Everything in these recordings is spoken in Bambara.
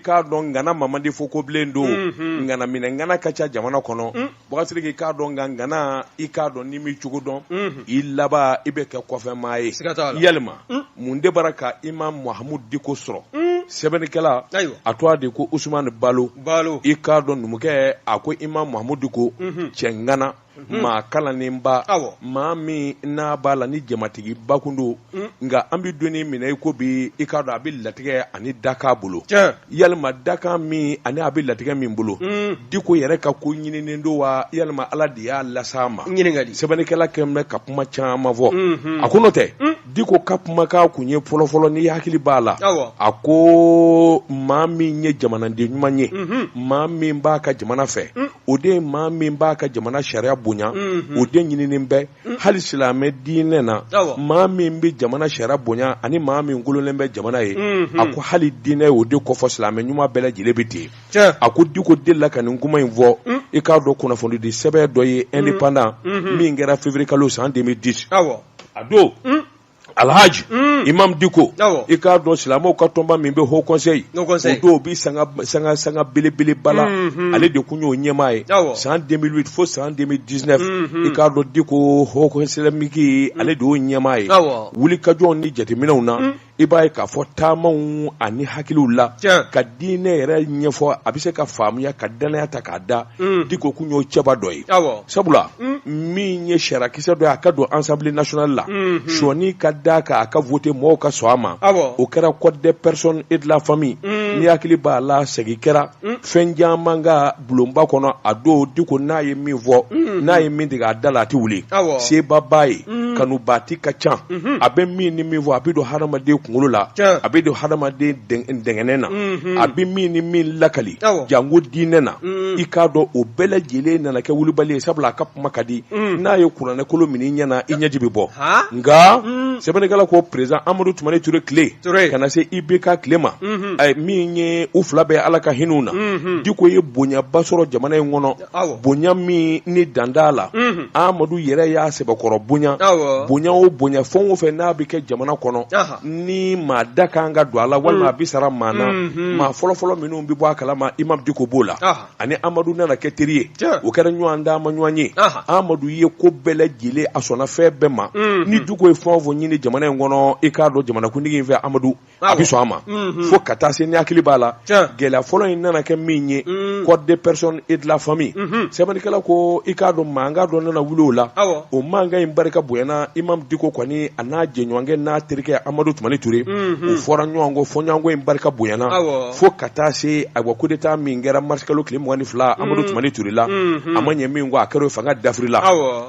k'a dɔn ŋana mamadi fo ko bilen don, ŋana minɛ ŋana ka ca jamana kɔnɔ. Bubakari Sidiki, i k'a dɔn nka ŋana, i k'a dɔn n'i m'i cogo dɔn, i laban i bɛ kɛ kɔfɛmaa ye. Yalima mun de bara ka Imam Mahamudu Diko sɔrɔ? Sɛbɛnnikɛla a tɔgɔ de ko Usumani Balo. I k'a dɔn numukɛ a ko Imam Mahamudu Diko cɛ ŋana, maa kalannenba, maa min n'a b'a la ni jamatigiba kun don, nka an bɛ don min na i ko bi, i k'a dɔn a bɛ latigɛ ani dakan bolo. Yalima dakan min ani a bɛ latigɛ min bolo, Diko yɛrɛ ka ko ɲininen don wa, yalima Ala de y'a las'a ma? Ɲininkali. Sɛbɛnnikɛla kɛlen bɛ ka kuma caman fɔ. A ko n'o tɛ, Diko ka kumakan kun ye fɔlɔfɔlɔ, n'i hakili b'a la, a ko maa min ye jamanaden ɲuman ye, maa min b'a ka jamana fɛ, o de ye maa min b'a ka jamana sariya bonya, o de ɲininen bɛ hali silamɛ diinɛ na. Maa min bɛ jamana sariya bonya ani maa min kolonnen bɛ jamana ye, a ko hali diinɛ o de kofɔ silamɛ ɲuman bɛɛ lajɛlen bɛ ten. A ko Diko delila ka nin kuma in fɔ, i k'a dɔn kunnafonidi sɛbɛn dɔ ye Indépendant min kɛra février kalo san 2010. A don Alhaji Imam Diko, i k'a dɔn silamɛw ka tɔnba min bɛ Haut Conseil, o don bɛ sanga belebeleba la, ale de tun y'o ɲɛmaa ye san 2008 fo san 2019. I k'a dɔn Diko Haut Conseil islamique, ale de y'o ɲɛmaa ye. Wulikajɔw ni jateminɛw na, i b'a ye k'a fɔ taamaw ani hakiliw la ka diinɛ yɛrɛ ɲɛfɔ, a bɛ se ka faamuya ka dannaya ta k'a da, Diko kun y'o cɛba dɔ ye. Sabula min ye sariyakisɛ dɔ ye, a ka don Assemblée nationale la, sɔɔni ka da kan a ka voter, mɔgɔw ka sɔn a ma, o kɛra Code des personnes et de la famille. Ni hakili b'a la, segin kɛra fɛn caman ka bulonba kɔnɔ a don. Diko n'a ye min fɔ, n'a ye min tigɛ a da la, a tɛ wuli. Seba b'a ye, kanubaati ka ca. A bɛ min ni min fɔ, a bɛ don hadamaden kunkolo la, a bɛ don hadamaden dɛngɛnɛ na. A bɛ min ni min lakali, janko diinɛ na, i k'a dɔn o bɛɛ lajɛlen nana kɛ wulibali ye, sabula a ka kuma ka di. N'a ye kuranɛkolo minɛ i ɲɛ na, i ɲɛji bɛ bɔ. Nka sɛbɛnnikɛla ko président Amadu Tumani Ture tile ka na se IBK tile ma, min ye u fila bɛɛ Ala ka hinɛ na, Diko ye bonyaba sɔrɔ jamana in kɔnɔ, bonya min ni dan t'a la. Amadu yɛrɛ y'a sɛbɛkɔrɔ bonya, bonya o bonya, fɛn o fɛn n'a bɛ kɛ jamana kɔnɔ ni maa da kan ka don a la walima a bɛ sara maa na, maa fɔlɔfɔlɔ minnu bɛ bɔ a kalama, Imam Diko b'o la. Ani Amadu nana kɛ teri ye, o kɛra ɲɔgɔn dama ɲɔgɔn ye. Amadu ye ko bɛɛ lajɛlen, a sɔnna fɛn bɛɛ ma. Ni Diko ye fɛn o fɛn ɲini jamana in kɔnɔ, i k'a dɔn jamanakuntigi in fɛ, Amadu a bɛ sɔn a ma. Fo ka taa se, ni hakili b'a la, gɛlɛya fɔlɔ in nana kɛ min ye, Code des personnes et de la famille. Sɛbɛnnikɛla ko i k'a dɔn mankan dɔ nana wuli o la. O mankan in barika bonyana. Imam Diko kɔni, a n'a jɛɲɔgɔnkɛ n'a terikɛ Amadu Tumani Ture, u fɔra ɲɔgɔn kɔ. Fɔɲɔgɔnkɔ in barika bonyana fo ka taa se, ayiwa, coup d'état min kɛra mars kalo tile 22 Amadu Tumani Ture la, a ma ɲɛ min kɔ, a kɛra o fanga dafiri la.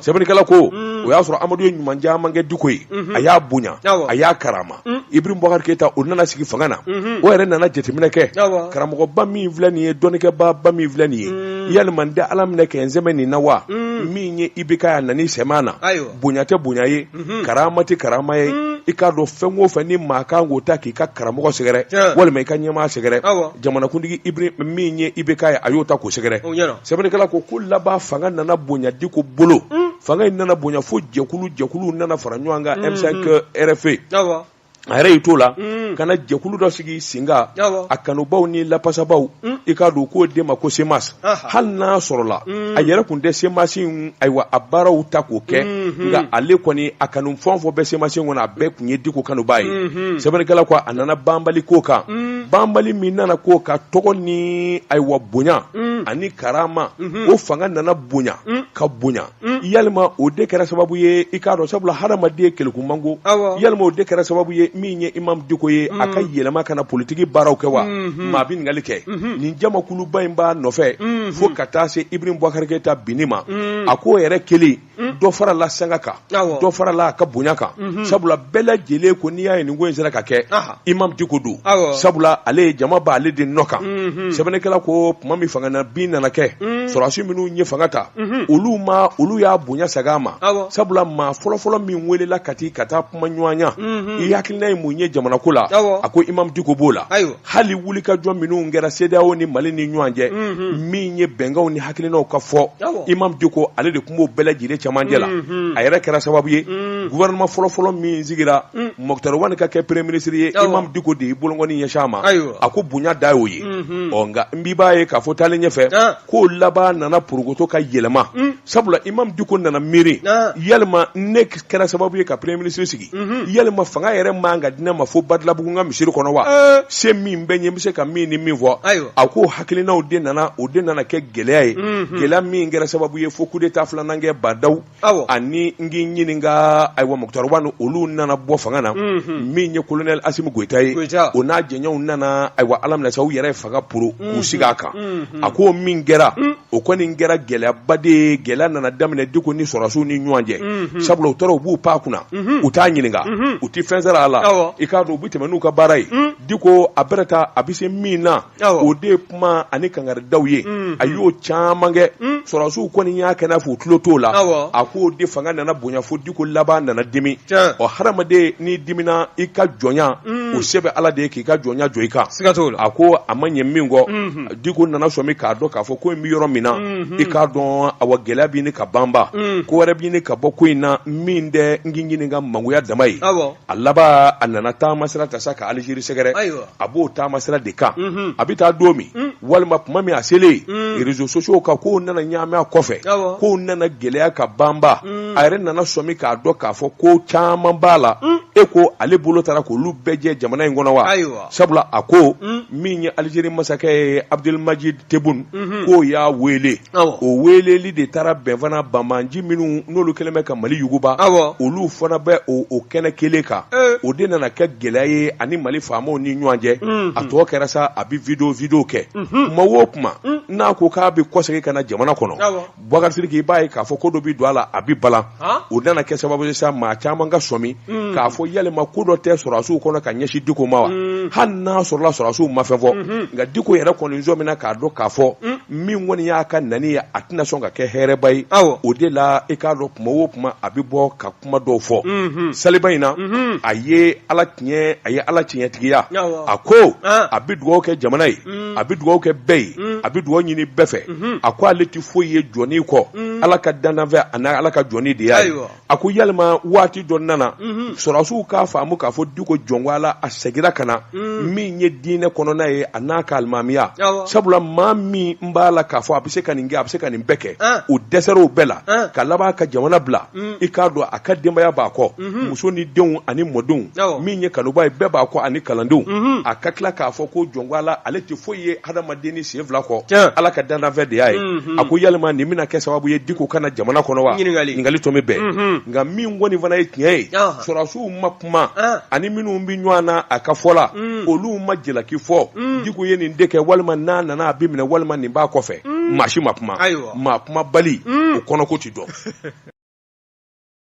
Sɛbɛnnikɛla ko o y'a sɔrɔ Amadu ye ɲuman caman kɛ Diko ye, a y'a bonya, a y'a karama. Ibrahim Boubacar Keita, o nana sigi fanga na, o yɛrɛ nana jateminɛ kɛ: karamɔgɔba min filɛ nin ye, dɔnnikɛbaaba min filɛ nin ye, yalima n tɛ Ala minɛ kɛ n sɛmɛ nin na wa? Min ye IBK a nan'i sɛmɛ na, bonya tɛ bonya ye, karama tɛ karama ye. I k'a dɔn fɛn o fɛn ni maa kan k'o ta k'i ka karamɔgɔ sɛgɛrɛ walima i ka ɲɛmaa sɛgɛrɛ, jamanakuntigi min ye IBK ye, a y'o ta k'o sɛgɛrɛ. Sɛbɛnnikɛla ko ko laban fanga nana bonya Diko bolo. Fanga in nana bonya fo jɛkulu jɛkulu nana fara ɲɔgɔn kan, M5 RFP. A yɛrɛ y'i t'o la ka na jɛkulu dɔ sigi sen kan, a kanubaw ni lapasabaw. I k'a dɔn k'o den ma ko CMAS. Hali n'a sɔrɔla a yɛrɛ tun tɛ CMAS in, ayiwa, a baaraw ta k'o kɛ, nka ale kɔni a kanu fɛn o fɛn bɛ CMAS in kɔnɔ, a bɛɛ tun ye Diko kanubaa ye. Sɛbɛnnikɛla ko a nana banbali k'o kan, banbali min nana k'o kan, tɔgɔ ni, ayiwa, bonya ani karama, o fanga nana bonya ka bonya. Yalima o de kɛra sababu ye, i k'a dɔn, sabula hadamaden keleku man go, yalima o de kɛra sababu ye min ye Imam Diko ye a ka yɛlɛma ka na politiki baaraw kɛ wa? Maa bɛ ɲininkali kɛ. Nin jamakuluba in b'a nɔfɛ fo ka taa se Ibrahim Boubacar Keita binni ma. A k'o yɛrɛ kelen dɔ farala sanga kan, dɔ farala a ka bonya kan, sabula bɛɛ lajɛlen ko n'i y'a ye nin ko in sera ka kɛ, Imam Diko don, sabula ale ye jama b'ale de nɔ kan. Sɛbɛnnikɛla ko tuma min fanga na bin nana kɛ, sɔrɔdasi minnu ye fanga ta, olu ma olu y'a bonya sag'a ma, sabula maa fɔlɔfɔlɔ min welela ka taa kuma ɲɔgɔnya i hakili hakilina ye mun ye jamana ko la, a ko Imam Diko b'o la. Hali wulikajɔ minnu kɛra CEDEAO ni Mali ni ɲɔgɔn cɛ, min ye bɛnkanw ni hakilinaw ka fɔ, Imam Diko ale de tun b'o bɛɛ lajɛlen cɛmancɛ la. A yɛrɛ kɛra sababu ye gouvernement fɔlɔfɔlɔ min sigira, Moctar Ouane ka kɛ premier ministre ye, Imam Diko de y'i bolonkɔni ɲɛsin a ma. A ko bonya da y'o ye. Ɔ nka n b'i b'a ye k'a fɔ taalen ɲɛfɛ, ko laban nana porokoto ka yɛlɛma, sabula Imam Diko nana miiri, yalima ne kɛra sababu ye ka premier ministre sigi, yalima fanga yɛrɛ man ka di ne ma fo Badalabugu n ka misiri kɔnɔ wa? Se min bɛ n ye, n bɛ se ka min ni min fɔ. A ko hakilinaw de nana, o de nana kɛ gɛlɛya ye, gɛlɛya min kɛra sababu ye fo coup d'état filanan kɛ Bah N'Daw ani n k'i ɲininka, ayiwa, Moctar Ouane, olu nana bɔ fanga na. Min ye colonel Assimi Goïta ye, o n'a jɛɲɔgɔnw nana, ayiwa, Ala minɛ sa, u yɛrɛ ye fanga poro k'u sigi a kan. A ko min kɛra, o kɔni kɛra gɛlɛyaba de ye. Gɛlɛya nana daminɛ Diko ni sɔrɔdasiw ni ɲɔgɔn cɛ, sabula u taara u b'u pan a kunna, u t'a ɲininka, u tɛ fɛn sara a la. I k'a dɔn, u bɛ tɛmɛ n'u ka baara ye. Diko a bɛrɛ ta, a bɛ se min na, o de ye kuma ani kangaridaw ye. A y'o caman kɛ, sɔrɔdasiw kɔni y'a kɛ n'a fɔ u tulo t'o la. A ko de fanga nana bonya fo Diko laban nana dimi. Ɔ hadamaden, n'i dimina, i ka jɔnya, o se bɛ Ala de ye k'i ka jɔnya jɔ i kan. A ko a ma ɲɛ min kɔ, Diko nana sɔmi k'a dɔn k'a fɔ ko in bɛ yɔrɔ min na, i k'a dɔn, awa, gɛlɛya bɛ ɲini ka banba, ko wɛrɛ bɛ ɲini ka bɔ ko in na min tɛ n k'i ɲininka mangoya dama ye. A laban, a nana taamasira ta sa ka Alizeri sɛgɛrɛ. A b'o taamasira de kan. A bɛ taa don min walima tuma min a selen, réseaux sociaux kan, kow nana ɲaami a kɔfɛ, kow nana gɛlɛya ka banba. A yɛrɛ nana sɔmi k'a dɔn k'a fɔ ko caman b'a la. E ko ale bolo taara k'olu bɛɛ jɛ jamana in kɔnɔ wa? Sabula a ko min ye Alizeri masakɛ ye, Abdelmadjid Tebboune, k'o y'a wele. O weleli de taara bɛn fana banbaanci minnu n'olu kɛlen bɛ ka Mali yuguba, olu fana bɛ o kɛnɛ kelen kan. O de nana kɛ gɛlɛya ye ani Mali faamaw ni ɲɔgɔn cɛ. A tɔ kɛra sa, a bɛ vidéo kɛ. Kuma o kuma n'a ko k'a bɛ kɔsegin ka na jamana kɔnɔ, Bubakari Sidiki, i b'a ye k'a fɔ ko dɔ bɛ don a la, a bɛ balan. O nana kɛ sababu ye sa, maa caman ka sɔmi k'a fɔ yalima ko dɔ tɛ sɔrɔdasiw kɔnɔ ka ɲɛsin Diko ma wa? Hali n'a sɔrɔla sɔrɔdasiw ma fɛn fɔ, nka Diko yɛrɛ kɔni sɔmina k'a dɔn k'a fɔ min kɔni y'a ka nani ye, a tɛna sɔn ka kɛ hɛrɛba ye. O de la, i k'a dɔn, kuma o kuma a bɛ bɔ ka kuma dɔw fɔ. Saliba in na, a ye Ala tiɲɛ, a ye Ala tiɲɛtigiya. A ko a bɛ dugawu kɛ jamana ye, a bɛ dugawu kɛ bɛɛ ye, a bɛ dugawu ɲini bɛɛ fɛ. A ko ale tɛ foyi ye jɔni kɔ, Ala ka dandanfɛn ani Ala ka jɔni de y'a ye. A ko yalima waati dɔ nana, sɔrɔdasiw k'a faamu k'a fɔ Diko jɔnko a la, a segira ka na min ye diinɛ kɔnɔna ye, a n'a ka alimamiya. Sabula maa min b'a la k'a fɔ a bɛ se ka nin kɛ, a bɛ se ka nin bɛɛ kɛ, o dɛsɛra o bɛɛ la ka laban ka jamana bila. I k'a dɔn, a ka denbaya b'a kɔ, muso ni denw ani mɔdenw, min ye kanuba ye, bɛɛ b'a kɔ ani kalandenw. A ka tila k'a fɔ ko jɔnko a la, ale tɛ foyi ye hadamaden ni sen fila kɔ, Ala ka dandanfɛn de y'a ye. A ko yalima nin bɛna kɛ sababu ye Diko ka na jamana kɔnɔ wa? Ɲininkali tɔ bɛ bɛn. Nka min kɔni fana ye tiɲɛ ye, sɔrɔdasiw ma kuma, ani minnu bɛ ɲɔgɔn na a ka fɔ la, olu ma jalaki fɔ Diko ye nin de kɛ, walima n'a nana a bɛ minɛ, walima nin b'a kɔfɛ. Maa si ma kuma. Maa kumabali, o kɔnɔko tɛ dɔn.